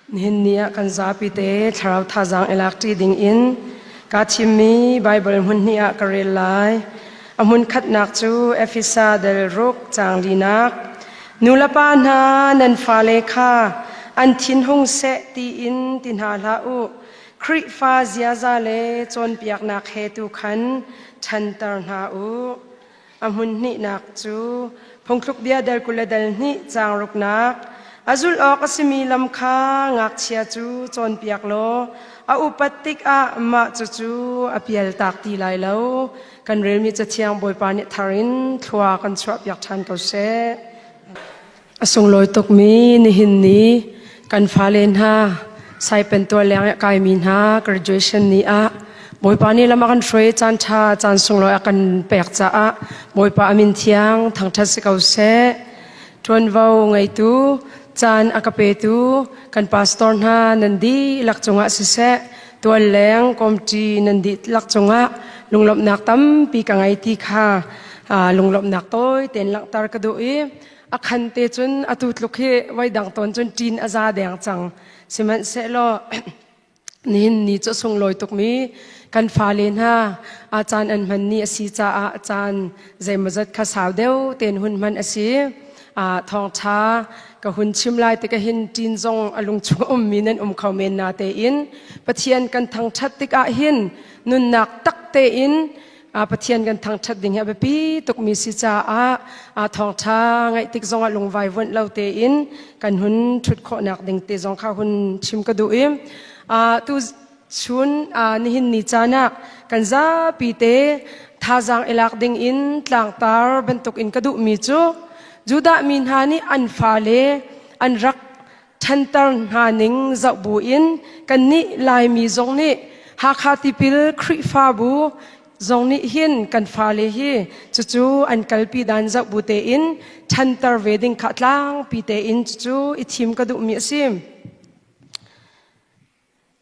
Nihin ni ah kan zapi te thlarau thazaang i lak ṭi ding in kaa thimmi Baibal hmun hnih ah ka rel lai. A hmun khatnak cu Efesa dal ruk caang linak. Nulepa hna nan fale kha an thinhung seh tiin ti hna hlah u. Khrihfa ziaza le cawnpiaknak he tu khan ṭhanter hna u. A hmun hnihnak cu phungthluk bia dal 20 le dal hnih caang ruknak a zulh awk a simi lam kha ngakchia cu cawnpiak law a upat tikah mah cucu a pialtak ti lai lo. Kan relmi Cathiang Bawipa nih thar in thlua kan chuahpiak ṭhan ko seh. A sunglawi tukmi nihin ni kan fale hna Saipen tualleng i a kaimi hna graduation ni ah Bawipa nih lam a kan hruai caan ṭha caan sunglawi a kan pek caah Bawipa a min thiang thangṭhat si ko seh. Ṭuanvo ngeitu caan a ka petu kan pastor hna nan dihlak cungah siseh tualleng kawmṭi nan dihlak cungah lunglawmhnak tampi ka ngei ti kha lunglawmhnak tawi tein langhter ka duh i a khan te cun atu tluk hi voi dang tawn cun ṭin a za deng cang. Sihmanhsehlaw nihin ni cu sunglawi tukmi kan fale hna a caan an hman ni a si caah caan zeimawzat kha sau deuh tein hun hman a si. Thawngṭha ka hun chim lai tikah hin ṭin zong a lung chung a ummi nan um kho men na tein Pathian kan thangṭhat tikah hin nunnak tak tein Pathian kan thangṭhat ding hi a biapi tukmi si caah thawngṭha ngaih tik zongah lungvai vuanh lo tein kan hun ṭhut khawhnak ding te zong kha hun chim ka duh i tu chun nihin ni caan ah kan zapi te thazaang i lak ding in tlangtar bantuk in ka duhmi cu Judah mi hna nih an fale an rak ṭhanter hna ning zoh buin kannih Laimi zong nih Hakha tipil Khrihfabu zong nih hin kan fale hi cucu an kalpi dan zoh bu tein ṭhanter ve ding kha tlangpi tein cucu i thim ka duhmi a si.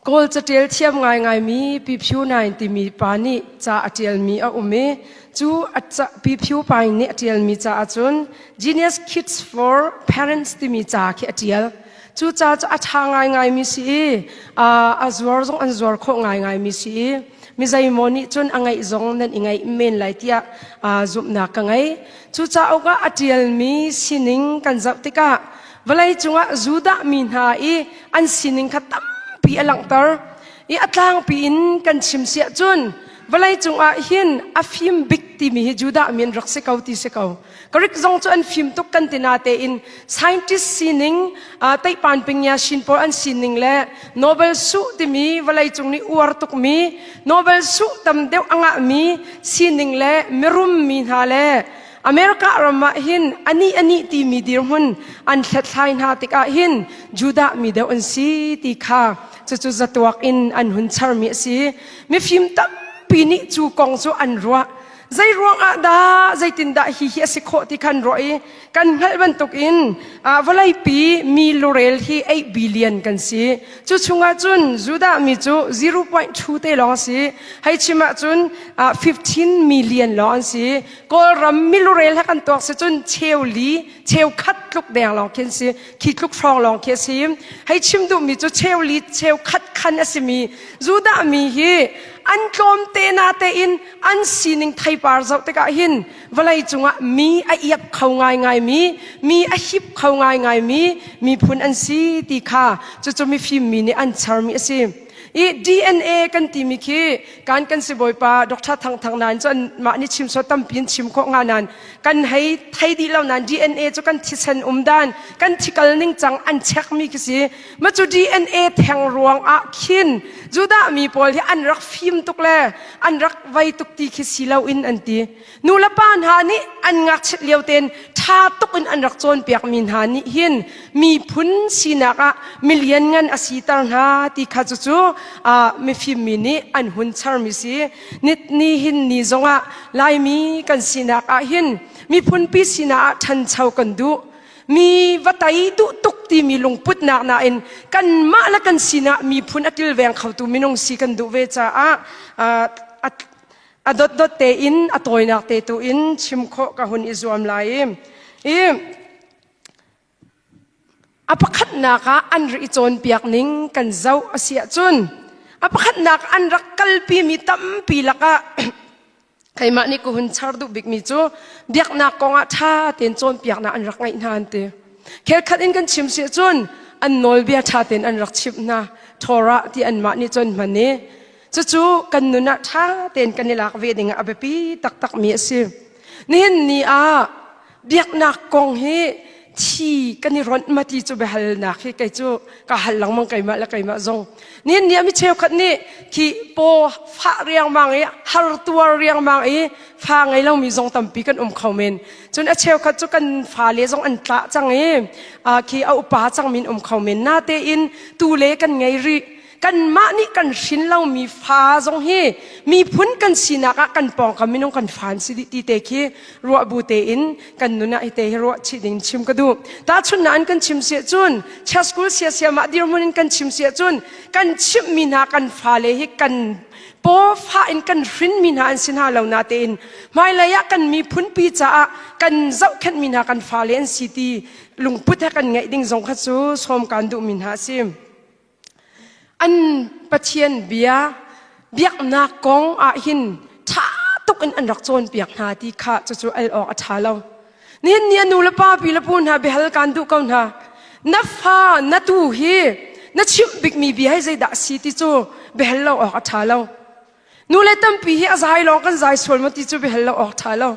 Kawl catial thiam ngaingaimi Pi Phyu Naing timi pa nih ca a ṭialmi a um i cu Pi Phyu Paing nih a ṭialmi ca ahcun Genius Kids for Parents timi ca khi a ṭial. Cu ca cu a ṭha ngaingaimi si i a zuar zong an zuar khawh ngaingaimi si i mi zeimaw nih cun a ngeih zong nan i ngeih men lai tiah zumhnak ka ngei. Cu cauk ah a ṭialmi sining kan zoh tikah vawleicung ah Judah mi hna i an sining kha tampi a langhter i a tlangpi in kan chim si ahcun vawleicung ah hin a fim bik timi hi Judah mi an rak si ko ti si ko. Greek zong cu an fim tuk kan ti na tein scientist sining Teipan Pingya Shin pawl an sining le Nobel su timi vawleicung nih uar tukmi Nobel su tam deuh a ngahmi sining le mirum mi hna le America ram ah hin anih anih timi dirhmun an hlathlai hna tikah hin Judah mi deuh an si ti kha cucu zatuak in an hun charmi a si. Mifim tampi nih cu kong cu an ruah. Zei ruang ah dah zeitindah hi hi a si khawh ti khan ruah i kan hngalh bantukin vawleipi mi lurel hi 8 billion kan si. Cu chungah cun Judah mi cu 0.2 te lawng a si. Hei chim ahcun 15 million lawng an si. Kawlram milurel he kan tuak si cun cheu li cheu khat tluk deng lawng khi an si khi tluk hrawng lawng khi a si hei chim duhmi cu cheu li cheu khat khan a simi Judah mi hi an tlawm te na tein an sining theipar zoh tikah hin vawlei cungah mi a iap kho ngaingai mi mi a hip kho ngaingai mi miphun an si ti kha cucu mifim mi nih an charmi a si i DNA kan timi khi kan kan sibawipa Dr. Thang Thang nan cu mah nih chim so tampi in chim khawh nga nan kan hei thei dih lo nan DNA cu kan thisen um dan kan thikal ning cang an check mi khi si ma cu DNA theng ruang ah khin Judah mi pawl hi an rak fim tuk le an rak vei tuk ti khi si lo in an ti Nu le pa hna nih an ngakchiat lio tein ṭha tuk in an rak cawnpiakmi hna nih hin miphun sinak ah milian ngan a siter hna ti kha cucu mifim mi nih an hun charmi si. Ni hin ni zongah Laimi kan sinak ah hin miphunpi sinak ah ṭhancho kan duh. Mi va tei duh tuk timi lungputnak nain kanmah le kan sinah miphun a kilveng khotu minung si kan duh ve caah a dotdot tein a tawinak te tu in chim khawh ka hun i zuam lai i. A pakhatnak ah an rak i cawnpiak ning kan zoh a si ahcun a pakhatnak an rak kalpimi tampi lakah keimah nih ka hun char duh bikmi cu biaknak kongah ṭha tein cawnpiaknak an rak ngeih hna an ti. Khelkhat in kan chim si ahcun an nawlbia ṭha tein an rak chimh hna. Torah ti anmah nih cun hman i cucu kan nun ah ṭha tein kan i lak ve ding ah a biapi taktakmi a si. Nihin ni ah biaknak kong hi thi kan i ronh ma ti cu biahalnak hi kei cu ka hal lengmang keimah le keimah zong nihin ni ah mi cheukhat nih khi paw fah riangmang i har tuar riangmang i fa ngei lomi zong tampi kan um kho men cun a cheukhat cu kan fale zong an tlah cang i khi a upa cang min um kho men natein tu le kan ngei rih kanmah nih kan hrin lomi fa zong hi miphun kan sinak ah kan pawngkam minung kan fa an si dih ti te khi ruah bu tein kan nun ah hi te hi ruah chih ding chim ka duh tahchunhnak in kan chim si cun chia school sia sia mah dirhmun in kan chim si cun kan chimhmi hna kan fale hi kan paw fa in kan hrinmi hna an si hna lo na tein hmailei ah kan miphun pi caah kan zohkhenhmi hna kan fale an si ti lungput he kan ngeih ding zong kha cu sawm kan duhmi hna a si. An Pathian bia biaknak kong ah hin ṭha tuk in an rak cawnpiak hna ti kha cucu al awk a ṭha lo. Nihin ni a nu le pa pi le pu hna biahal kaan duh ko hna. Na fa na tu hi na chimh bikmi bia hi zeidah a si ti cu biahal lo awk a ṭha lo. Nule tampi hi a zai lawng kan zai sual maw ti cu biahal lo awk ṭha lo.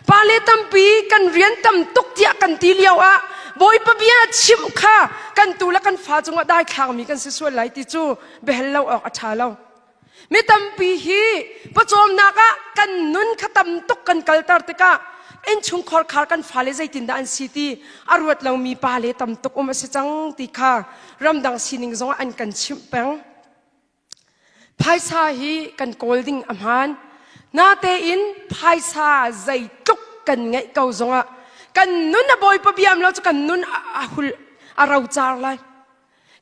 Pale tampi kan rian tam tuk tiah kan ti lio ah Bawipa bia chimh kha kan tu le kan fa cungah daithlangmi kan si sual lai ti cu biahal lo awk a ṭha lo. Mi tampi hi pawcawmnak ah kan nun kha tam tuk kan kalter tikah innchungkhar khar kan fale zeitindah an si ti a ruat lomi pale tam tuk um a si cang ti kha ramdang sining zongah an kan chimh peng. Phaisa hi kan kawl ding a hmaan. Natein phaisa zeitluk kan ngeih ko zongah kan nun a bawipa biam lo cu kan nun a hul a rocar lai.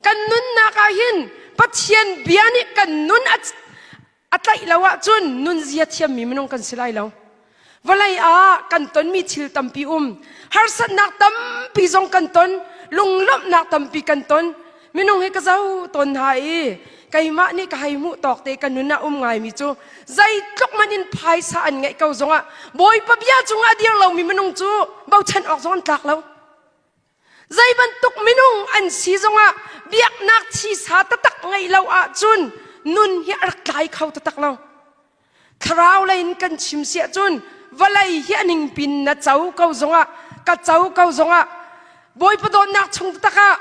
Kan nunnak ah hin Pathian bia nih kan nun a a tlaih lo ahcun nunzia thiammi minung kan si lai lo. Vawlei ah kan tonmi thil tampi um. Harsatnak tampi zong kan ton. Lunglawmhnak tampi kan ton. Minung hi ka zo tawn hna i keimah nih ka hei hmuh tawk te ka nun ah um ngaimi cu zeitluk man in phaisa an ngeih ko zongah Bawipa bia cungah a dir lomi minung cu bochan awk zong an tlak lo. Zei bantuk minung an si zongah biaknak thisa taktak ngeih lo ahcun nun hi a rak tlai kho taktak lo. Thlarau lei in kan chim si ahcun vawlei hi a ningpin na co ko zongah ka co ko zongah Bawipa dawtnak chung taktak ah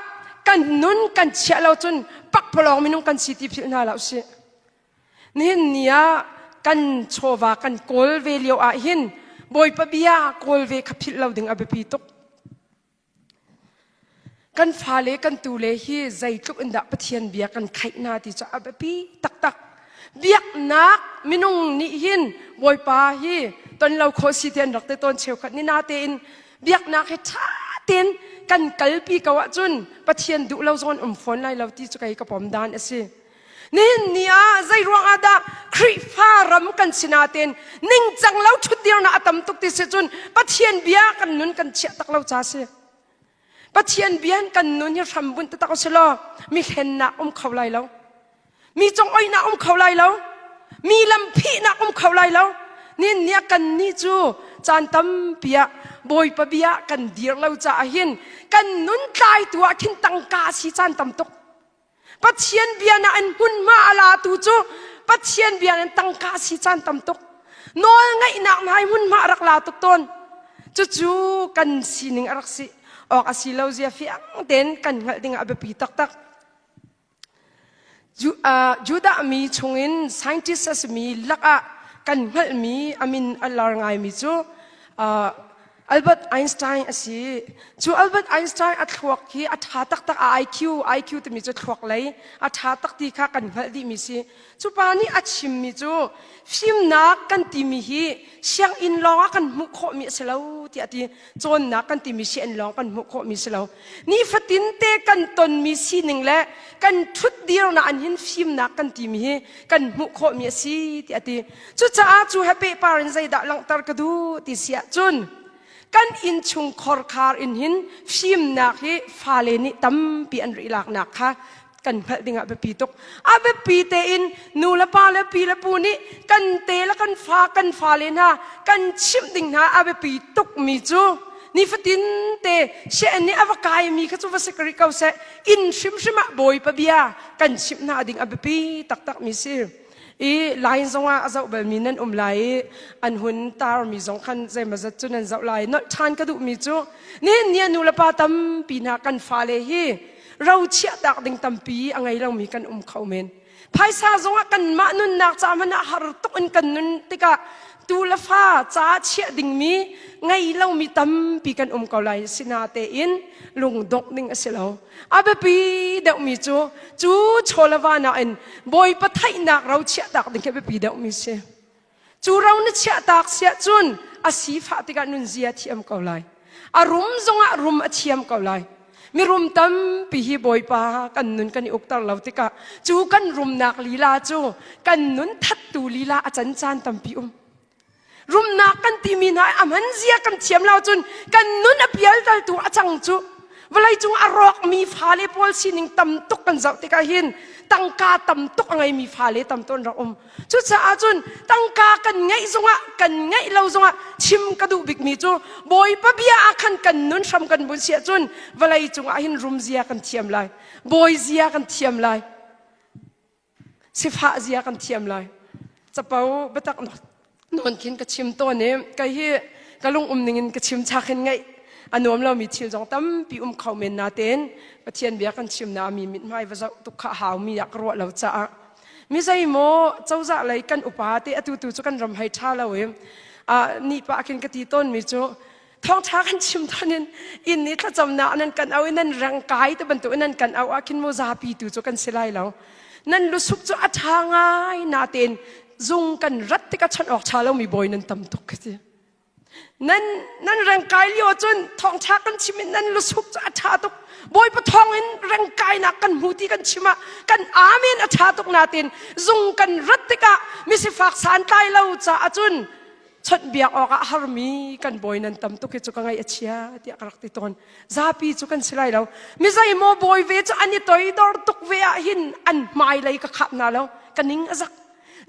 kan nun kan chiah lo cun pakpalawng minung kan si ti philh hna hlah usih. Nihin ni ah kan chawva kan kawl ve lio ah hin Bawipa bia kawl ve kha philh lo ding a biapi tuk. Kan fale kan tule hi zeitluk in dah Pathian bia kan khaih hna ti cu a biapi taktak. Biaknak minung nih hin Bawipa hi ton lo khawh si ti an rak ti tawn cheukhat ni natein biaknak hi ṭha tein kan kalpi ko ahcun Pathian duh lo zong an um fawn lai lo ti cu kei ka pom dan a si. Nihin ni ah zei ruang ah dah Khrihfa ram kan si natein ningcang lo ṭhutdirnak a tam tuk ti si cun Pathian bia kan nun kan chiah tak lo ca si. Pathian bia kan nun hi hrambunh taktak si law mi hlennak um kho lai lo. Mi congoihnak um kho lai lo. Mi lamphihnak um kho lai lo. Nihin ni ah kan nih cu caan tampi ah Bawipa bia kan dir lo caah hin kan nun tlaitu ah khin tangka si caan tam tuk. Pathian bia na an hmunhma a latu cu Pathian bia in tangka si caan tam tuk. Nawl ngeihnak hna hi hmunhma a rak la tuk tawn. Cucu kan sining a rak si awk a si lo zia fiang tein kan hngalh ding ah a biapi taktak. Judah mi chungin scientist a simi lakah kan hngalhmi a min a lar ngaimi cu Albert Einstein a si. Cu Albert Einstein a thluak hi a ṭha taktak a IQ, IQ timi cu thluak lei a ṭha tak ti kha kan hngalh dihmi si. Cu pa nih a chimmi cu fimnak kan timi hi sianginn lawng ah kan hmuh khawhmi a si lo tiah a ti. Cawnnak kan timi sianginn lawng kan hmuh khawhmi si lo. Nifatin te kan tonmi sining le kan ṭhutdirnak an hin fimnak kan timi hi kan hmuh khawhmi a si tiah a ti. Cucaah cu he pehpar in zeidah langhter ka duh ti si ahcun. Kan innchung khorkhar in hin fimnak hi fale nih tampi an ri laknak kha kan hngalh ding ah biapi tuk. A biapi tein nu le pa le pi le pu nih kan te le kan fa kan fale hna kan chimh ding hna a biapi tuk mi cu nifatin te sian nih a va kaimi kha cu va si rih ko seh inn hrimhrim ah Bawipa bia kan chimh hna ding a biapi taktak mi si. I line zongah a zoh balmi nan um lai i an hun tarmi zong khan zeimawzat cu nan zoh lai. Nolh ṭhan ka duhmi cu nihin ni ah nu le pa tampi hna kan fale hi ro chiahtak ding tampi a ngei lomi kan um kho men. Phaisa zongah kanmah nunnak ca hmanh ah har tuk in kan nun tikah tu le fa ca chiah dingmi ngei lomi tampi kan um ko lai. Sinatein lungdongh ding a si lo. A biapi deuhmi cu cu chawlava nakin Bawipa theihnak ro chiahtak ding khi a biapi deuhmi si. Cu ro na chiahtak siah cun a sifah tikah nunzia thiam ko lai. A rum zongah rum a thiam ko lai. Mirum tampi hi Bawipa kan nun kan i ukter lo tikah cu kan rumnak lila cu kan nun thattu lila a can caan tampi um. Rumnak kan timi hna a hman zia kan thiam lo cun kan nun a pialtaltu a cang cu vawleicung a rawkmi fale pawl sining tam tuk kan zoh tikah hin tangka tam tuk a ngeimi fale tam tawn rak um. Cucaah cun tangka kan ngeih zongah kan ngeih lo zongah chim ka duh bikmi cu Bawipa bia ah khan kan nun hram kan bun siah cun vawlei cungah hin rumzia kan thiam lai bawi zia kan thiam lai sifah zia kan thiam lai capo biatak nawn khin ka chim tawn i kei hi ka lung um ning in ka chim chak hin ngaih a nuam lomi thil zong tampi um kho men natein Pathian bia kan chim na mi mithmai va zoh tuk kha hau mi ah ka ruah lo caah mi zeimaw cozah lei kan upa te atu tu cu kan ram hei ṭha lo i ni pah khin ka ti tawn mi cu thawngṭha kan chim tawn in inn i thlacamnak nan kan au i nan reng kai te bantuk in nan kan au ah khin mu zapi tu cu kan si lai lo nan lusuk cu a ṭha ngai natein zung kan rat tikah chawnh awk ṭha lomi bawi nan tam tuk ka ti Nan nan rengkai lio cun thawngṭha kan chim in nan lusuk cu a ṭha tuk. Bawipa thawng in rengkainak kan hmu ti kan chim ah kan amen a ṭha tuk natin zung kan rat tikah misifak santlai lo caah cun chawnhbiak awkah harmi kan bawi nan tam tuk hi cu ka ngaih a chia tiah ka rak ti tawn. Zapi cu kan si lai lo. Mi zeimaw bawi ve cu an i toidor tuk ve ah hin an hmailei ka khap hna lo. Ka ning a zak.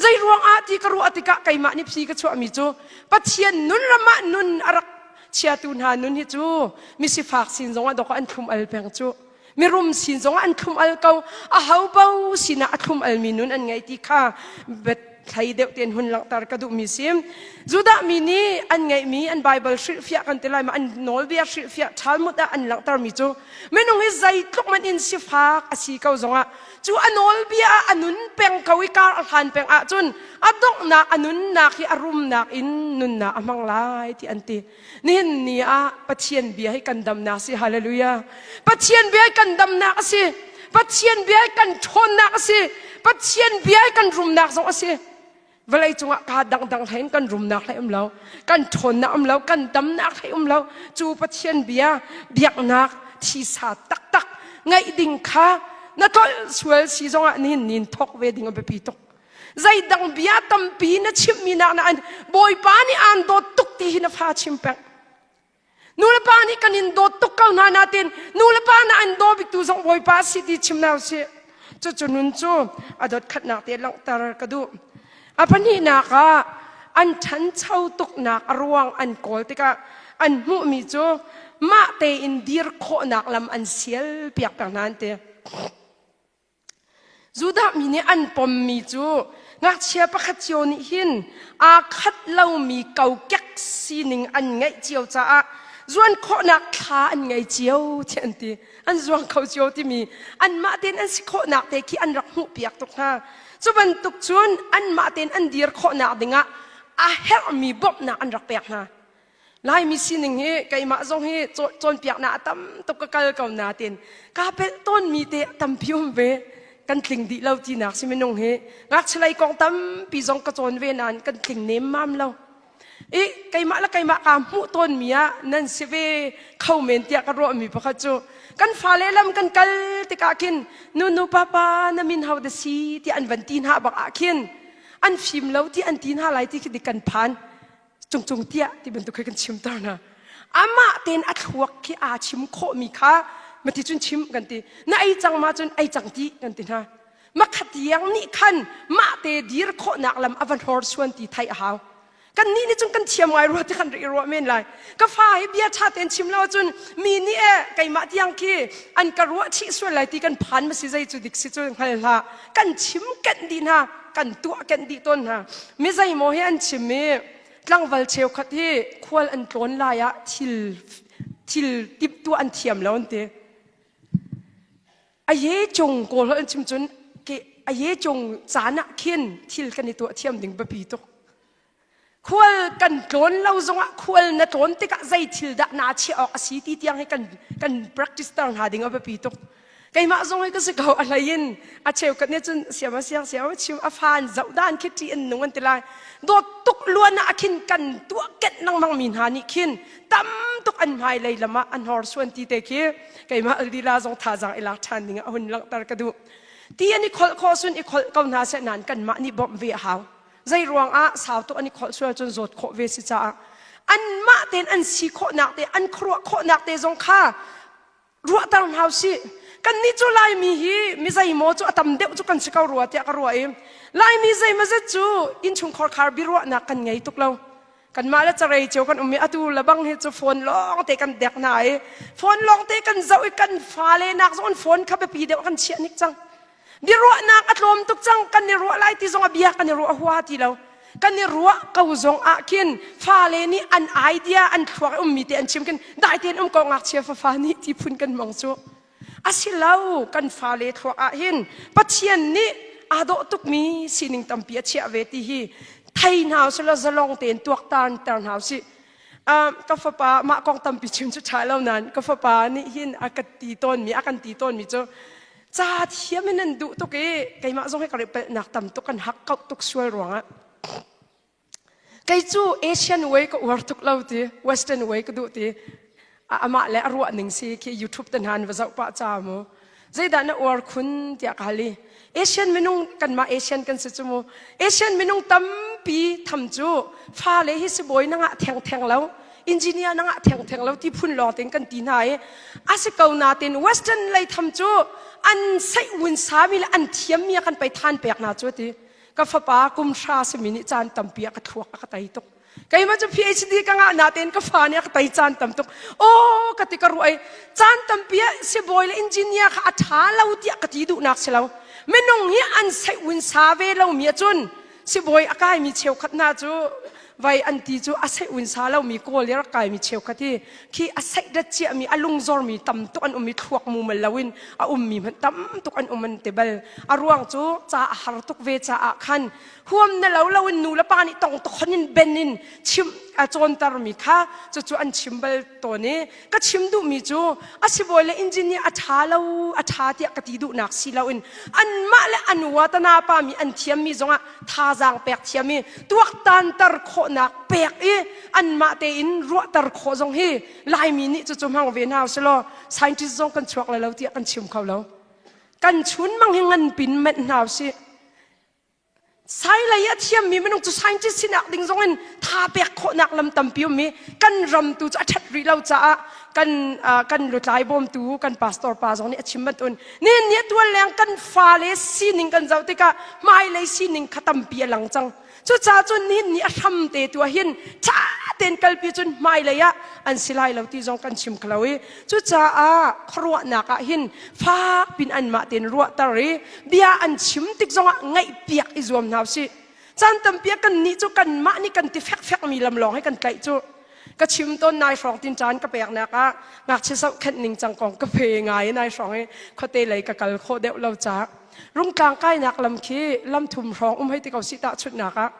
Zei ruang ah ti ka ruah tikah keimah nih phi ka chuahmi cu Pathian nun ram ah nun a rak chiatu hna nun hi cu misifak sin zongah dawk an thlum al peng cu mirum sin zongah an thlum al ko a ho bo sinah a thlum almi nun an ngei ti kha thlei deuh tein hun langhter ka duhmi si Judah mi nih an ngeihmi an Bible hrilhfiah kan ti lai ma an nawlbia hrilhfiah Talmud ah an langhtermi cu minung hi zeitluk man in sifak a si ko zongah cu a nawlbia ah a nun peng ko i kar a hlan peng ahcun a donghnak a nunnak hi a rumnak in nunnak a hmang lai ti an ti nihin ni ah Pathian bia hi kan damnak si hallelujah Pathian bia hi kan damnak a si Pathian bia hi kan ṭhawnnak a si Pathian bia hi kan rumnak zong a si Vawlei cungah kaa dangdang hlei in kan rumnak hlei um lo, kan ṭhawnnak um lo, kan damnak hlei um lo. Cu Pathian bia biaknak thisa taktak ngaih ding kha na tlolh sual si zongah nihin nin thawk ve ding a biapi tuk. Zeidang bia tampi na chimmi nak na an Bawipa nih aan dawt tuk ti hi na fa chim peng. Nulepa nih kan in dawt tuk ko hna natin nulepa na an daw biktu zong Bawipa si ti chim na usih. Cucu nun cu a dawt khatnak te langhter ka duh. A pahnihnak ah an ṭhancho tuknak a ruang an kawl tikah an hmuhmi cu mah tein dir khawhnak lam an sial piak peng hna an ti. Judah mi nih an pommi cu ngakchia pakhat cio nih hin aa khat lomi kokek sining an ngeih cio caah zuan khawhnak thla an ngei cio tiah an ti. An zuang kho cio timi anmah tein an si khawhnak te khi an rak hmuhpiak tuk hna. Cu bantuk cun anmah tein an dir khawhnak dingah a herhmi bawmhnak an rak pek hna. Laimi sining hi keimah zong hi cawnpiaknak a tam tuk ka kal ko nain kaa pelh tawnmi te tampi um ve. Kan tling dih lo tinak si minung hi. Ngakchia lei kong tampi zong ka cawn ve nain kan tling nemmam lo. I keimah le keimah kaa hmuh tawnmi ah nan si ve kho men tiah ka ruahmi pakhat cu kan fale lam kan kal tikah khin nu nu papa na min ho da si tiah an van ti hna bak ah khin an fim lo ti an ti hna lai ti khi dik kan phan. Cungcung tiah ti bantuk khi kan chimter hna. Amah tein a thluak khi aa chim khawhmi kha mati cun chim kan ti. Na ei cang ma cun ei cang ti kan ti hna. Makhat yang nih khan mah te dir khawhnak lam a va hlorsuan ti theih a hau. Kan nih nih cun kan thiam ngai rua ti kan ri ruah men lai. Ka fa hi bia ṭha tein chim lo ahcun mi nih e keimah tiang khi an ka ruah chih sual lai ti kan phan ma si zei cu dik si cu hngal hlah. Kan chim kenh dih hna, kan tuah kenh dih tawn hna. Mi zeimaw hi an chim i tlangval cheukhat hi khual an tlawn lai ah thil thil timhtuah an thiam lo an ti. A ye cung kawl holh an chim cun ke a ye cung caan ah khin thil kan i tuah thiam ding biapi tuk. Khual kan tlawn lo zongah khual na tlawn tikah zei thil dah naa chiah awk a si ti tiang hi kan kan practice ter hna ding a biapi tuk. Keimah zong hi ka si ko a hlei in a cheukhat nih cun siam a siang siam a chim a fa an zoh dan khi ṭi an nung an ti lai. Dawt tuk luan ah khin kan tuah kenh lengmang mi hna nih khin tam tuk an hmailei lam ah an horsuan ti te khi keimah lila zong thazaang i lak ṭhan ding ah hun langhter ka duh. Ti an i kholh khawh sun i kholh ko hna seh nain kanmah nih bawmh ve a hau. Zei ruang ah sau tuk an i kholh sual cun zawt khawh ve si caah anmah tein an si khawhnak te an khuaruah khawhnak te zong kha ruahter hna usih. Kannih cu Laimi hi mi zeimaw cu a tam deuh cu kan si ko rua tiah ka ruah i Laimi zeimawzet cu innchungkhar khar biaruahnak kan ngei tuk lo. Kanmah le carei cio kan um i atu le bang hi cu phone lawng te kan dek hna i phone lawng te kan zoh i kan fale nak zong phone kha biapi deuh kan chiah hnik cang. Biaruahnak a tlawm tuk cang kan i ruah lai ti zong a bia kan i ruah hua ti lo. Kan i ruah ko zong ah khin fale nih an idea an thluak i ummi te an chim khin dai tein um ko ngakchia fafa nih ti phun kan hmang cu. A si lo kan fale thluak ah hin Pathian nih aa dawh tukmi sining tampi a chiah ve ti hi thei hna usih law zalong tein tuaktan ter hna usih. Ka fapa mah kong tampi chim cu ṭha lo nain ka fapa nih hin a ka ti tawnmi a kan ti tawnmi cu ca thiam in an duh tuk i keimah zong hi ka pelhnak tam tuk kan hak kauh tuk sual ruangah kei cu Asian way ka uar tuk lo ti Western way ka duh ti amah le a ruah ning si khi YouTube te hna an va zoh pah ca mu zeidah na uar khun tiah ka hal i Asian minung kanmah Asian kan si cu mu Asian minung tampi tham cu fale hi sibawi na ngah theng theng lo engineer na ngah theng theng lo ti phun lawng tein kan ti hna i a si ko natin Western lei tham cu an seih wun sami le an thiammi a kan pei than pek hna cu ti ka fapa kum hra simi nih caan tampi a ka thluak a ka tei tuk keimah cu PhD ka ngah natein ka fa nih a ka tei caan tam tuk aw ka ti ka ruah i caan tampi ah sibawi le engineer kha a ṭha lo tiah ka ti duhnak si lo minung hi an seih win sa ve lomi ahcun sibawi a kaimi cheukhat hna cu vai an ti cu a seih un sa lomi kawl i rak kaimi cheukhat hi khi a seih dat ciami a lungzormi tam tuk an um i thluak mumal loin a ummi hmanh tam tuk an um an ti bal a ruang cu ca a har tuk ve caah khan huam na lo loin nu le pa nih tong tokhon in ben in chim a cawntermi kha cucu an chim bal tawn i ka chim duhmi cu a sibawi le engineer a ṭha lo a ṭha tiah ka ti duhnak si loin anmah le an watana pa mi an thiammi zongah thazaang pek thiam i tuaktanter khawhnak pek i anmah tein ruahter khawh zong hi Laimi nih cucu hmang ve hna usih scientist zong kan chuak lai lo tiah kan chim kho lo kan chun mang hi ngan pin menh hna usih Sailei a thiammi minung cu scientist sinak ding zong in tha pek khawhnak lam tampi um i kan ram tu cu a ṭhat rih lo caah kan kan lutlai bawmtu kan pastor pa zong nih a chim bantuin nihin ni a tual leng kan fale sining kan zoh tikah hmailei sining kha tampi a lang cang. Cucaah cun nihin ni a hram te tu ah hin ṭha tein kalpi cun hmailei ah an si lai lo ti zong kan chim kho lo i cucaah khuaruahnak ah hin fak pin anmah tein ruahter i bia an chim tik zongah ngaihpiak i zuam hna usih. Caan tampi ah kannih cu kanmah nih kan ti fekfekmi lam lawng hi kan tlaih cu. Ka chim tawn nai hrawng tin caan ka peknak ah ngakchia zohkhenh ning cang kong ka pe ngai nai hrawng i khuate lei ka kal khawh deuh lo caah Rungtlang kainak lam khi lam thum hrawng um hei ti ko si tahchunhnak ah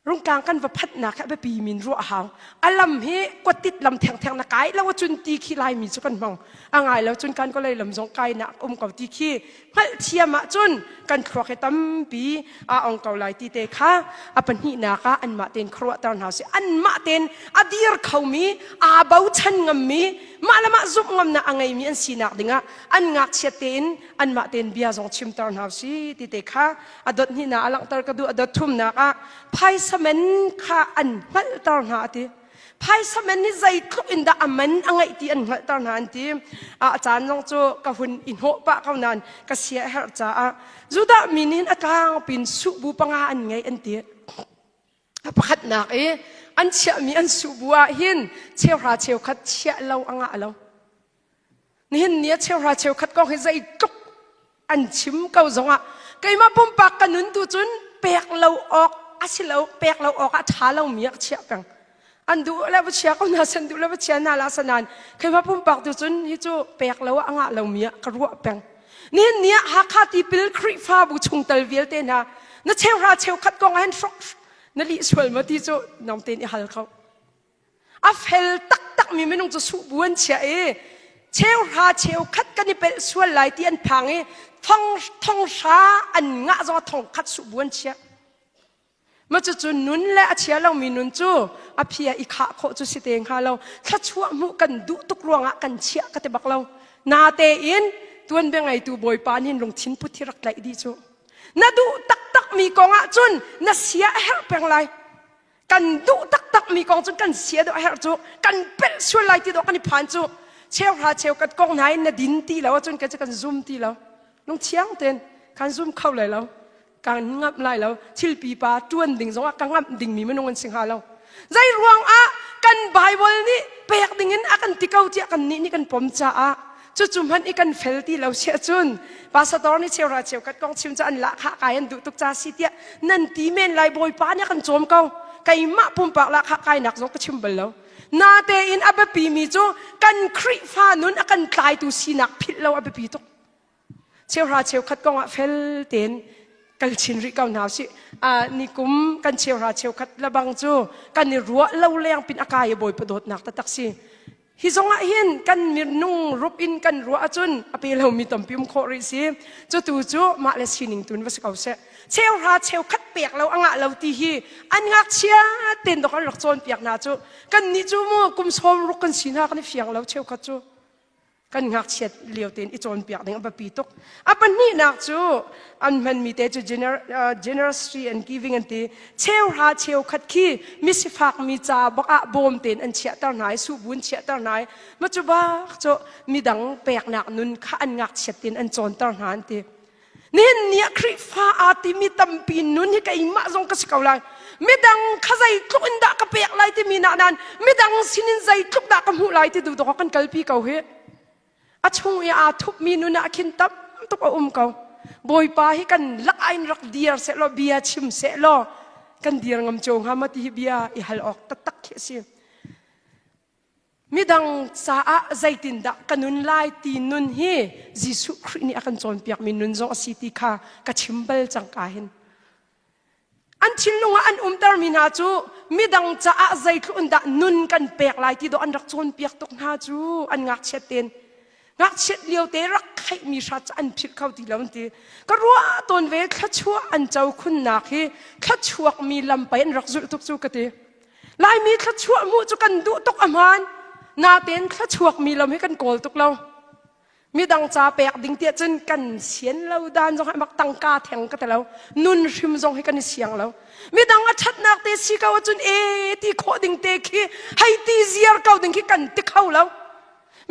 Rungtlang kan va phanhnak hi a biapi min ruah a hau. A lam hi kuatit lam thengtheng na kai lo ahcun ti khi Laimi cu kan hmang. A ngai lo cun kan kawlei lam zong kainak um ko ti khi hngalhthiam ahcun kan thluak hi tampi aa ong ko lai ti te kha a pahnihnak ah anmah tein khuaruahter hna usih. Anmah tein a dir khomi, aa bochan ngammi, mah le mah zumh ngamnak a ngeimi an sinak dingah an ngakchiat tein anmah tein bia zong chimter hna usih ti te kha a dot hnihnak a langhter ka duh a dot thumnak ah phaisa men kha an hngalhter hna a ti. Phaisa men nih zeitluk in dah a man a ngeih ti an hngalhter hna an ti. A caan zong cu ka hun i hnawh pah ko nain ka sia a herh caah Judah mi nih a tlangpin suhbu panga an ngei an ti. A pakhatnak i an chiahmi an suhbu ah hin cheuhra cheukhat chiah lo a ngah lo. Nihin ni a cheuhra cheukhat kong hi zeitluk an chim ko zongah keimah pumpak ka nun tu cun pek lo awk a si lo pek lo awk ah ṭha lomi ah ka chiah peng. An duh le va chia ko hna san duh le va chia hna la sanan keimah pumpak tu cun hi cu pek lo ah a ngah lomi ah ka ruah peng. Nihin ni ah Hakha tipil Khrihfabu chungtel vialte hna na cheuhra cheukhat kong ah hin hrok na lih sual maw ti cu nang tein i hal kho. A fel taktakmi minung cu suhbu an chiah i cheuhra cheukhat kan i pelh sual lai ti an phang i thong thonghra an ngah zong thongkhat suhbu an chiah. Ma cucu nun le a chia lomi nun cu a phia i khah khawh cu si te hnga lo. Thluachuah hmuh kan duh tuk ruangah kan chiah ka ti bak lo. Natein tuanbia ngeitu Bawipa nih lungthin put hi rak tlaih dih cu. Na duh taktakmi kong ah cun na sia a herh peng lai. Kan duh taktakmi kong cun kan sia dawh a herh cu kan pelh sual lai ti dawh kan i phan cu cheuhra cheukhat kong hna in na din ti lo ahcun kan kan zum ti lo lungthiang tein kan zum kho lai lo kan ngamh lai lo thil pipa tuan ding zongah ka ngamh dingmi minung an si hnga lo zei ruang ah kan Bible nih pek ding in a kan ti ko tiah kan nih nih kan pom caah cucu hmanh i kan fel ti lo si ahcun pastor nih cheuhra cheukhat kong chim cu an lahkhah kai an duh tuk ca si tiah nan ti men lai bawipa nih a kan cawm ko keimah pumpak lahkhah kainak zong ka chim bal lo natein a biapi mi cu kan Khrihfa nun a kan tlaitu sinak philh lo a biapi tuk cheuhra cheukhat kong ah fel tein kal chin rih ko hna usih nikum kan cheuhra cheukhat lebang cu kan i ruah lo leng pin a kai i bawipa dawtnak taktak si Hi zongah hin kan minung rup in kan ruah ahcun a pe lomi tampi um khawh rih si. Cutu cu mah le sining tun va si ko seh. Cheuhra cheukhat pek lo a ngah lo ti hi an ngakchia ten dok an rak cawnpiak hna cu. Kan nih cu mu kum sawm ruk kan si hna kan i fiang lo cheukhat cu. Kan ngakchiat lio tein i cawnpiak ding a biapi tuk. A pahnihnak cu an hmanmi te cu generosity and giving an ti. Cheuhra cheukhat khi misifak mi ca bak ah bawm tein an chiahter hna i suhbu an chiahter hna i ma cu bak cu midang peknak nun kha an ngakchiat tein an cawnter hna an ti. Nihin ni ah Khrihfa aa timi tampi nun hi keimah zong ka si ko lai. Midang kha zeitluk in dah ka pek lai timi nak nain midang sinin zeitluk dah ka hmuh lai ti duh dawk kan kalpi ko hi. A chung i aa thupmi nun ah khin tam tuk a um ko. Bawipa hi kan lakah in rak dir sehlaw bia chim sehlaw kan dir ngam cio hnga maw ti hi bia i hal awk taktak khi a si. Midang caah zeitindah ka nun lai ti nun hi Jesuh Khrih nih a kan cawnpiakmi nun zong a si ti kha ka chim bal cang ka hin. An thinlung ah an umtermi hna cu midang caah zeitluk in dah nun kan pek lai ti dawh an rak cawnpiak tuk hna cu an ngakchiat tein. Ngakchiat lio te rak kheihmi hrat cu an philh kho ti lo an ti. Ka ruah tawn ve thluachuah an co khunnak hi thluachuakmi lam pei an rak zulh tuk cu ka ti. Laimi thluachuah hmuh cu kan duh tuk a hmaan. Natein thluachuakmi lam hi kan kawl tuk lo. Midang ca pek ding tiah cun kan sian lo dan zong hi mak tangka theng ka ti lo. Nun hrim zong hi kan i siang lo. Midang a ṭhatnak te si ko ahcun e ti khawh ding te khi hei ti ziar ko ding khi kan ti kho lo.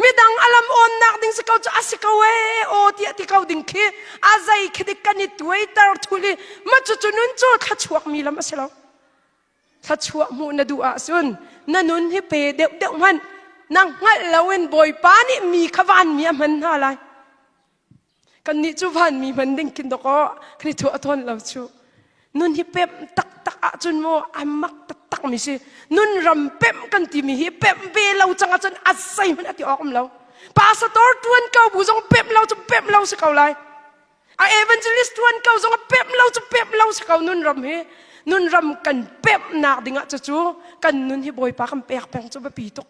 Midang a lam awnnak ding si ko cu a si ko e aw tiah ti ko ding khi a zei khi dik kan i tuaiter thul i ma cucu nun cu thluachuak mi lam a si lo. Thluachuah hmuh na duh ahcun na nun hi pe deuhdeuh hmanh na hngalh loin Bawipa nih mi kha vanmi a hman hna lai. Kannih cu vanmi hman ding khin dawkaw kan i thuah tawn lo cu. Nun hi pemh taktak ahcun maw a mak taktak mi si. Nun ram pemh kan timi hi pemh ve lo cang ahcun a zeihmanh a ti awk um lo. Pastor tuan ko bu zong pemh lo cu pemh lo si ko lai. A evangelist tuan ko zong a pemh lo cu pemh lo si ko nun ram hi. Nun ram kan pemhnak ding ah cucu kan nun hi Bawipa kan pek peng cu biapi tuk.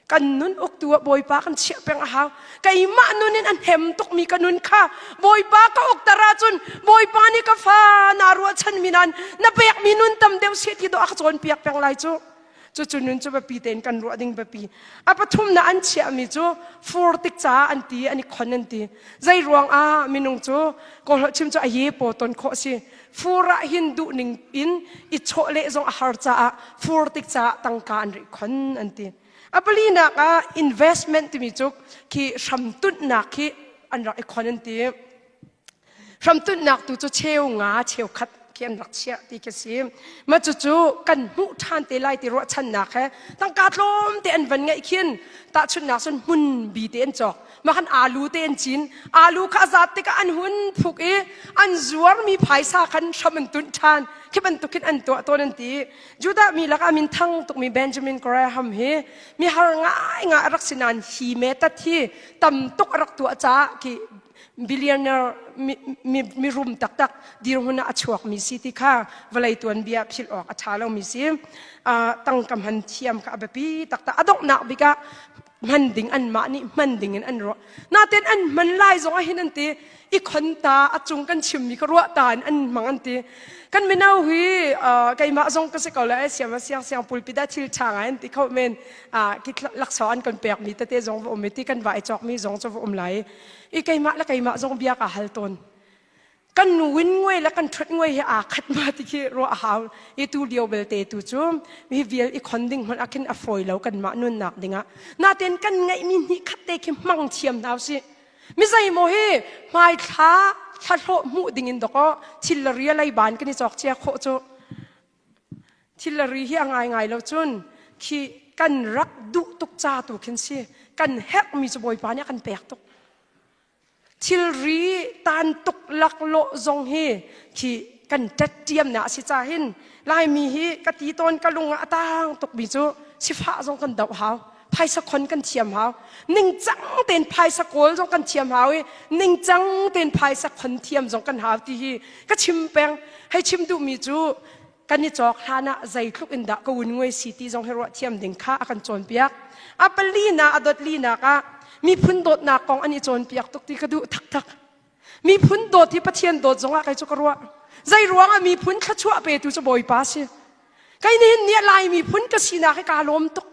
Kan nun uktu ah Bawipa kan chiah peng a hau. Keimah nun in a hnem tukmi ka nun kha Bawipa ka ukter ahcun Bawipa nih ka fa naa ruahchanmi nain na pekmi nun tam deuh seh ti dawh a ka cawnpiak peng lai cu. Cucu nun cu biapi tein kan ruah ding biapi. A pathum na an chiahmi cu fur tik caah an ti an i khon an ti. Zei ruang ah minung cu kawlholh chim cu a ye paw ton khawh si. Fur ah hin duh ning in i chawh leh zong a har caah fur tik caah tangka an ri khon an ti. A palinak ah investment timi cu khi hramtunhnak khi an rak i khon an ti. Hramtunhnak tu cu cheu nga cheu khat khi an rak chiah ti khi si. Mah cucu kan hmuh ṭhan te lai ti ruahchannak he tangka tlawm te an van ngeih khin tahchunhnak cun hmun bi te an cawk. Mah khan alu te an cin. Alu kha a zat tikah an hun phuk i an zuarmi phaisa khan hram an tunh ṭhan. Khi bantuk khin an tuah tawn an ti. Judah mi lakah min thang tukmi Benjamin Graham hi mi har ngaingai a rak si nain hi metat hi tam tuk a rak tuah caah khi billionaire mirum taktak dirhmun ah a chuakmi si ti kha vawlei tuanbia philh awk a ṭha lomi si. Tangka hman thiam kha a biapi taktak. A donghnak bik ah hman ding anmah nih hman ding in an ruah. Natin an hman lai zong ah hin an ti i khon ta a cung kan chimmi kha ruah ta in an hmang an ti. Kan mino hi keimah zong ka si ko le siam siang siang pulpit ah thil ṭha ngai an ti kho men ki laksawng an kan pekmi tete zong va um i ti kan va i cawkmi zong cu va um lai. I keimah le keimah zong bia ka hal tawn. Kan win nguai le kan ṭhut nguai hi aa khat ma ti khi ruah a hau. I tu lio belte tu cu mi vial i khon ding hmanh ah khin a fawi lo kanmah nunnak dingah. Natin kan ngeihmi hnih khat te khi hmang thiam hna usih. Mi zeimaw hi hmaithla thlahlawh hmuh ding in dawkaw thil le ria lei ban kan i cawk cia khawh cu. Thil le ri hi a ngaingai lo cun khi kan rak duh tuk ca tu khin si. Kan herhmi cu Bawipa nih a kan pek tuk. Thilri tan tuk laklawh zong hi khi kan ṭetṭiamnak a si ca hin Laimi hi ka ti tawn ka lung ah a taang tukmi cu sifah zong kan doh hau. Phaisa khon kan thiam hau. Ningcang tein phaisa kawl zong kan thiam hau i ningcang tein phaisa khon thiam zong kan hau ti hi ka chim peng. Hei chim duhmi cu kan i cawk hlan ah zeitluk in dah ka un nguai si ti zong hi ruah thiam ding kha a kan cawnpiak. A palinak a dot linak ah miphun dawtnak kong an i cawnpiak tuk ti ka duh taktak. Miphun dawt hi Pathian dawt zong ah kei cu ka ruah. Zei ruang ah miphun thluachuah petu cu Bawipa si. Kei nihin ni Lai miphun ka sinak hi kaa lawm tuk.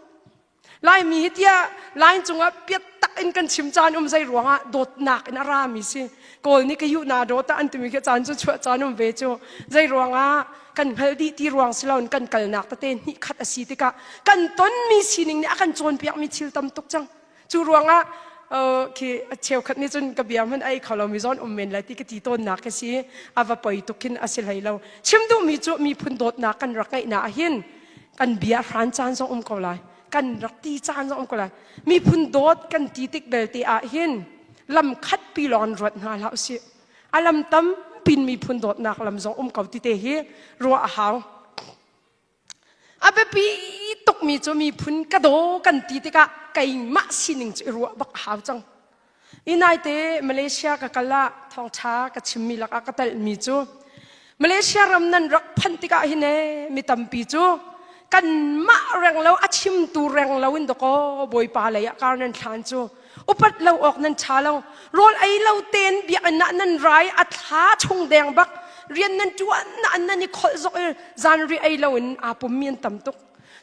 Laimi hi tiah line cungah piat tak in kan chim caan um zei ruangah dawtnak in a rami si. Kawl nih ka yuh na dawt ah an timi khi caan cu chuah caan um ve cu. Zei ruangah kan hngal dih ti ruang si loin kan kalnak tete hnih khat a si tikah kan tonmi sining nih a kan cawnpiakmi thil tam tuk cang. Cu ruangah khi cheukhat nih cun ka bia hmanh ai kho lomi zawn um men lai ti ka ti tawnnak ka si. A va poi tuk khin a si hlei lo. Chim duhmi cu miphun dawtnak kan rak ngeihnak ah hin kan bia hran caan zong um ko lai kan rak ti caan zong um ko lai miphun dawt kan ti tik belte ah hin lam khat pi lawng in ruat hna hlah usih a lam tampin miphun dawtnak lam zong um ko ti te hi ruah a hau a biapi tukmi cu miphun ka daw kan ti tikah keimah sining cu i ruah bak a hau cang I naite Malaysia ka kal ah thawngṭha ka chimmi lakah ka telhmi cu Malaysia ram nan rak phanh tikah hin ee mi tampi cu kanmah reng lo a chimtu reng lo in dakaw Bawipa lei ah kar nan thlan cu upat lo awk nan ṭha lo rawl ei lo tein biakinn ah nan rai a thla chung deng bak rian nan ṭuan na an nan i kholh zok i zanri ei lo in aa pummi an tam tuk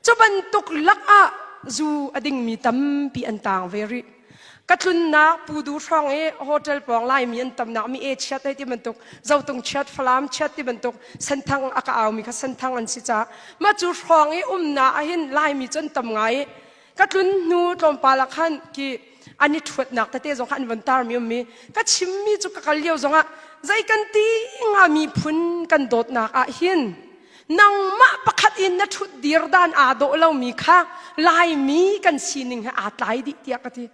cu bantuk lakah zu a dingmi tampi an taang ve rih Ka tlunnak Pudu hrawng i hotel pawng Laimi an tamnak mi e chiat hei ti bantuk Zotung chiat Falam chiat ti bantuk Senthang a ka aumi kha Senthang an si caah mah cu hrawng i umnak ahhin Laimi cu an tam ngai i ka tlun hnu tlawmpal ah khan ki an i ṭhuatnak tete zong kha an von tarmi ummi ka chimmi cu ka kal lio zongah zei kan ti nga miphun kan dawtnak ah hin nangmah pakhat in na ṭhut dir dan aa dawh lomi kha Laimi kan sining he aa tlai dih tiah ka ti.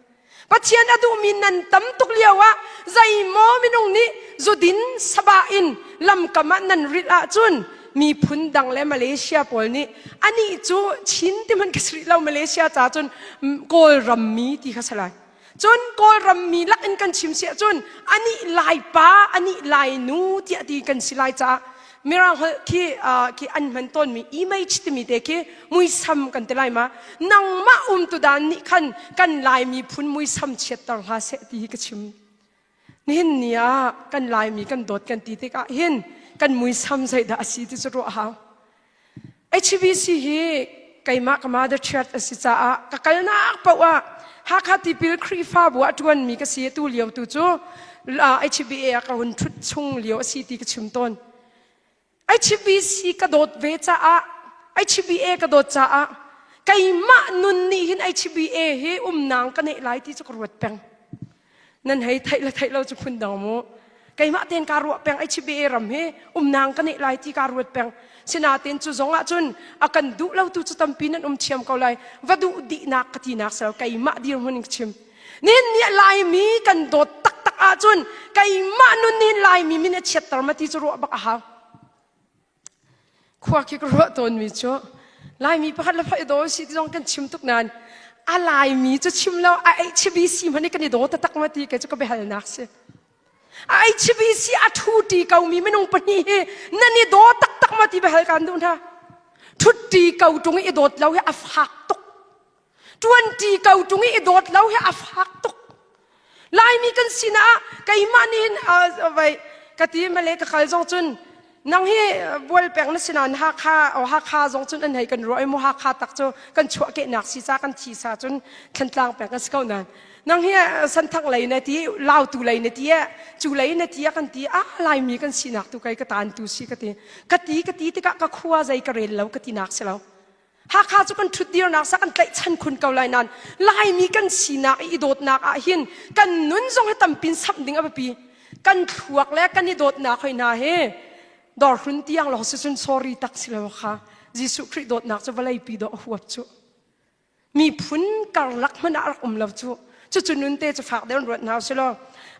Pathian a duhmi nan tam tuk lio ah zeimaw minung nih zudin sabah in lamkam ah nan rilh ahcun miphun dang le Malaysia pawl nih anih cu Chin ti hmanh ka si rih lo Malaysia ca cun Kawlram mi ti kha si lai. Cun Kawlram mi lak in kan chim si ahcun anih Laipa, anih Lainu tiah ti kan si lai caah Mirang holh khi khi an hman tawnmi image timi te khi muisam kan ti lai ma nangmah umtu dan nih khan kan Lai miphun muisam chiatter hlah seh ti hi ka chim. Nihin ni ah kan Laimi kan dawt kan ti tikah hin kan muisam zeidah a si ti cu ruah hau. HBC hi Keimah ka mother church a si caah ka kalnak paoh ah Hakha Tipil Khrihfabu ah ṭuanmi ka si. Tu lio tu cu HBA ah ka hun ṭhut chung lio a si ti ka chim tawn. HBC ka dawt ve caah HBA ka dawt caah keimah nun nih hin HBA hi umnang ka neih lai ti cu ka ruat peng. Nan hei theih le theih lo cu phun dang mu. Keimah tein kaa ruah peng HBA ram hi umnang ka neih lai ti kaa ruat peng. Sinain cu zong ah cun a kan duh lo tu cu tampi nan um thiam ko lai. Va duh dihnak ka tinak sel keimah dirhmun in ka chim. Nihin ni Laimi kan dawt taktak ahcun keimah nun nih Laimi min a chiatter ma ti cu ruah bak a hau. Khua khi ka ruah tawnmi cu Laimi pakhat le pakhat i daw si ti zong kan chim tuk nain a Laimi cu chim lo a HBC hmanh i kan i daw taktak ma ti kei cu ka biahalnak si. A HBC a ṭhuṭi komi minung pahnih hi nan i daw taktak ma ti biahal kan duh hna. Ṭhutṭi ko ṭung i i dawt lo hi a fak tuk. Ṭuanṭi ko ṭung i i dawt lo hi a fak tuk. Laimi kan sinah ah keimah nih hin vai ka ti male ka kal zong cun nang hi bual peng na si nain Hakha o Hakha zong cun an hei kan ruah i mu Hakha tak cu kan chuahkehnak si ca kan thi sa cun Thlantlang peng kan si ko nain nang hi Santhang lei na ti Lautu lei na ti cu lei na ti kan ti a Laimi kan sinak tu kai ka tan tu si ka ti ka ti ka ti tikah ka khua zei ka rel lo ka ti nak si lo Hakha cu kan ṭhutdirnak sa kan tlaihchan khun ko lai nain Laimi kan sinak i dawtnak ah hin kan nun zong hi tampin samh ding a biapi. Kan thluak le kan i dawtnak hoi hna hi dawrhlun tiang lawng si cun sorry tak si lo kha Jesuh Khrih dawtnak cu vawlei pi dawh a huap cu. Miphun karlak hmanh ah rak um lo cu. Cucu nun te cu fak deuh in ruat hna usih law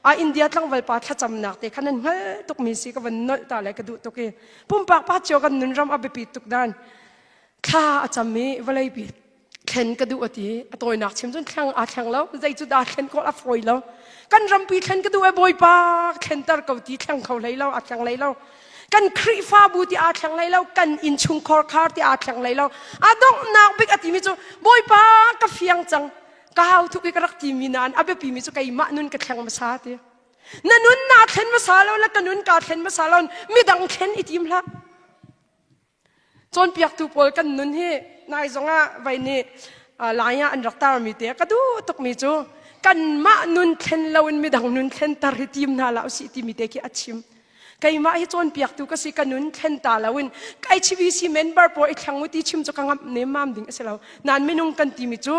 a India tlangval pa thlacamnak te kha nan hngalh tukmi si ka van nolh ta le ka duh tuk i pumpak pa cio kan nun ram a biapi tuk dan thla a cam i vawleipi thlen ka duh a ti a tawinak chim cun thleng aa thleng lo zei cu dah thlen khawh a fawi lo kan rampi thlen ka duh e bawipa thlenter ko ti thleng kho hlei lo a thleng hlei lo kan Khrihfabu ti aa thleng hlei lo kan innchungkhar khar ti aa thleng hlei lo a donghnak bik a timi cu bawipa ka fiang cang ka hau thuk i ka rak timi nain a biapi mi cu keimah nun ka thleng hmasa ti na nun naa thlen hmasa lo le ka nun kaa thlen hmasa lo midang thlen i tim hlah Cawnpiaktu pawl kan nun hi nai zongah vai nih lai ah an rak tarmi te ka duh tukmi cu kanmah nun thlen loin midang nun thlenter hi tim hna hlah usih timi te khi a chim. Keimah hi cawnpiaktu ka si ka nun thlen ta loin HBC member pawl i thleng u ti chim cu ka ngamh nemmam ding a si lo. Nain minung kan timi cu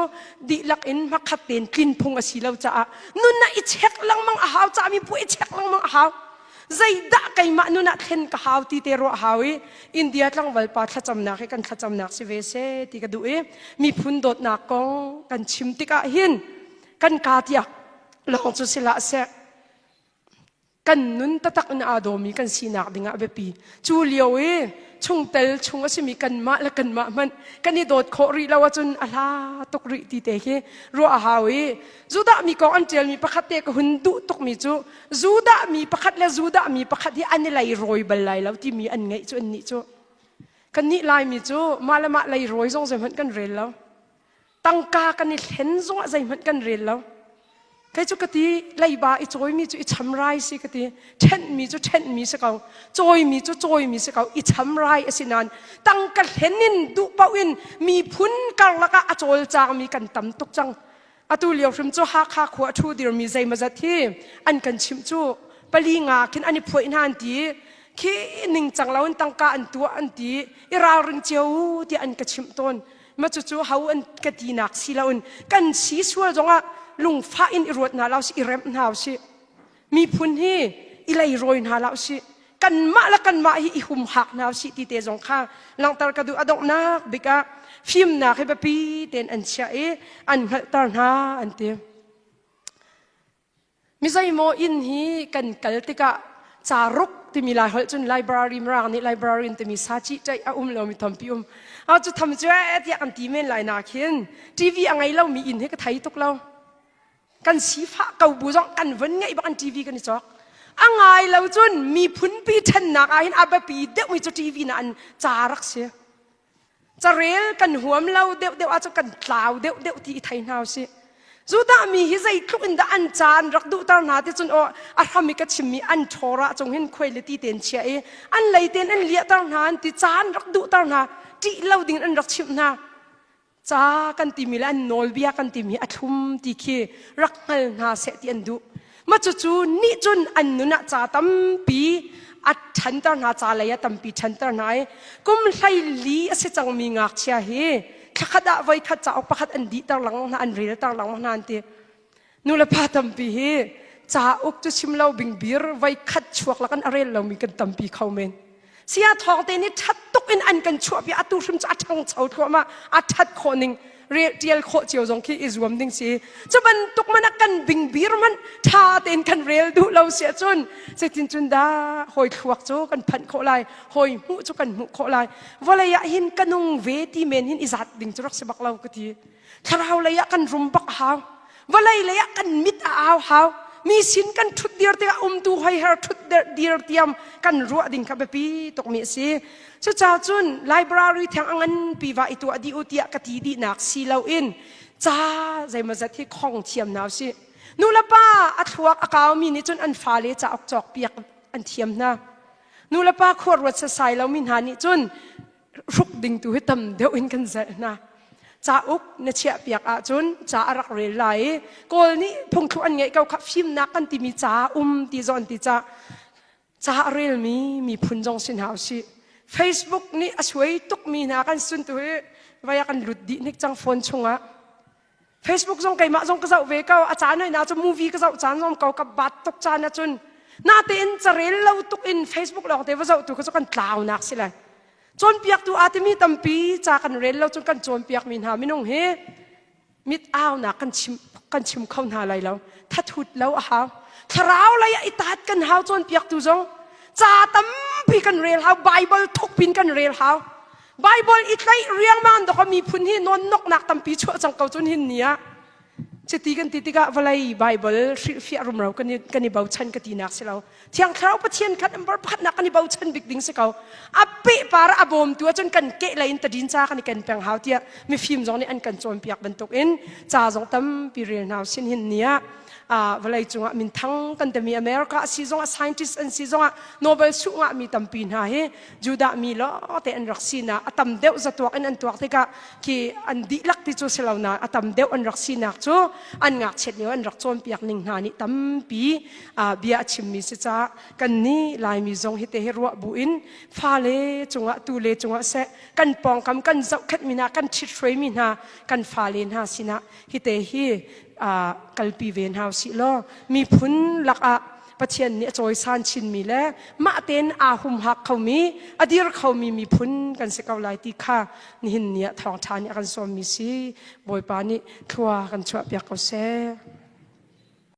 dihlak in hmakhat tein tlin phung a si lo caah nun ah i check lengmang a hau cami pu i check lengmang a hau. Zeidah keimah nun ah thlen ka hau ti te ruah hau i India tlangval pa thlacamnak hi kan thlacamnak si ve seh ti ka duh i miphun dawtnak kong kan chim tikah hin kan kaa tiak lawng cu si hlah seh kan nun taktak in aa dawmi kan sinak dingah biapi cu lio i chungtel chung a simi kanmah le kanmah hmanh kan i dawt khawh rih lo ahcun a hla tuk rih ti te khi ruah a hau i Judah mi kong an ṭialmi pakhat te ka hun duh tukmi cu Judah mi pakhat le Judah mi pakhat hi an i leirawi bal lai lo timi an ngeih cu annih cu kannih Laimi cu mah le mah leirawi zong zeihmanh kan rel lo tangka kan i thlen zongah zeihmanh kan rel lo kei cu ka ti leiba i cawimi cu i chamrai si ka ti ṭhenhmi cu ṭhenhmi si ko cawimi cu cawimi si ko i chamrai a si nain tangka hlen in duh paoh in miphun karlak ah a cawlcangmi kan tam tuk cang Atu lio hrim cu Hakha khua a ṭhu dirmi zeimawzat hi an kan chimh cu pali nga khin an i phuaih hna an ti khi ningcang lo in tangka an tuah an ti i ralring cio u tiah an ka chimh tawn ma cucu ho an ka tinak si loin kan si sual zongah lungfah in i ruat hna lo si i remh hna usih miphun hi i leirawi hna hlah usih kanmah le kanmah hi i humhak hna usih ti te zong kha langhter ka duh a donghnak bik ah fimnak hi biapi tein an chiah i an hngalhter hna an ti mi zeimaw inn hi kan kal tikah caruk timi lai holh cun library mirang nih library timi sa ci ṭaih a um lomi tampi um a cu tham cu tiah kan ti men lai na khin TV a ngei lomi inn hi ka thei tuk lo Kan sifah ko bu zong kan vun ngeih bak an TV kan i cawk. A ngai lo cun miphunpi ṭhennak ah hin a biapi deuhmi cu TV na an ca rak si. Carel kan huam lo deuh deuh ahcun kan tlau deuh deuh ti i thei hna usih. Judah mi hi zeitluk in dah an ca an rak duhter hna ti cun aw a hram i ka chimmi an ṭhawr cung hin khuai le ti tein chia i an lei tein an liahter hna an ti ca an rak duhter hna ṭih lo ding an rak chimh hna. Ca kan timi le an nawlbia kan timi a thlum ti khi rak hngal hna seh ti an duh. Ma cucu nih cun an nun ah ca tampi a ṭhanter hna, ca lei ah tampi ṭhanter hna i kum 14 a si cangmi ngakchia hi thlakhat ah voikhat cauk pakhat an dihter lengmang hna, an relter lengmang hna an ti. Nulepa tampi hi cauk cu chim lo bingbir voikhat chuak lakin a rel lomi kan tampi kho men. Sia thawng te nih ṭhat tuk in an kan chuahpi atu hrim cu a ṭhangcho thluahmah a ṭhat khawh ning rel ṭial khawh cio zong khi i zuam ding si. Cu bantuk man ah kan bingbir man ṭha tein kan rel duh lo si ahcun zeitin cun dah hawi thluak cu kan phanh khawh lai hawi hmuh cu kan hmuh khawh lai vawlei ah hin ka nung ve ti men hin i zat ding cu rak si bak lo ka ti. Thlarau lei ah kan rum bak a hau. Vawlei lei ah kan mit a au hau. Mi sin kan ṭhut dir tikah umtu hoiher ṭhut dir tiam kan ruah ding kha biapi tukmi a si. Cucaah cun library theng a nganpi va i tuah dih u tiah ka ti dihnak si loin ca zeimawzat hi khong thiam hna usih. Nu le pa a thluak a kaumi nih cun an fale cauk cawkpiak an thiam hna. Nu le pa khua ruat sasai lomi hna nih cun hruk ding tu hi tam deuh in kan zelh hna. Cauk na chiah piak ahcun ca a rak rel lai i Kawl nih phungthluk an ngeih ko kha fimnak kan timi ca um ti zawn ti ca ca a relmi miphun zong si hna usih. Facebook nih a suai tukmi hna kan sun tu hi vai ah kan lut dih hnik cang phone chungah. Facebook zong keimah zong ka zoh ve ko a caan hoi na cu movie ka zoh caan zong ko ka bat tuk caan ahcun natein carel lo tuk in Facebook lawng te va zoh tu ka cu kan tlaunak si lai cawnpiaktu aa timi tampi ca kan rel lo cun kan cawnpiakmi hna minung hi mit aunak kan chim kan chim kho hna lai lo thathut lo a hau thlarau lei ah i taat kan hau cawnpiaktu zong ca tampi kan rel hau bible thuk pin kan rel hau Bible i tlaih riangmang dok miphun hi nawnnoknak tampi chuah cang ko cun hin ni ah chiti kan ti tikah vawlei Bible hrilhfiah rumro kan i kan i bochan ka tinak si lo Thiang Thlarau Pathian khan number pakhatnak kan i bochan bik ding si ko a peh par a bawmtu ahcun kan keh lei in tadin ca kan i ken peng hau tiah mifim zong nih an kan cawnpiak bantuk in ca zong tampi rel hna sin hin ni ah vawlei cungah minthang kan timi America a si zongah scientist an si zongah Nobel sungah mi tampi hna hi Judah mi lawngte an rak sinak a tam deuh zatuak in an tuak tikah khi an dihlak ti cu si lo na a tam deuh an rak sinak cu an ngakchiat lio an rak cawnpiak ning hna nih tampi bia a chimmi si caah kan nih Laimi zong hi te hi ruah bu in fale cungah tule cungah seh kan pawngkam kan zohkhenhmi hna kan ṭhithruaimi hna kan fale hna sinah hi te hi kalpi ve hna usih law miphun lakah Pathian nih a cawisan chinmi le mah tein aa humhak khomi a dir khomi miphun kan si ko lai ti kha nihin ni ah thawngṭha nih a kan sawmmi si Bawipa nih thlua kan chuahpiak ko seh.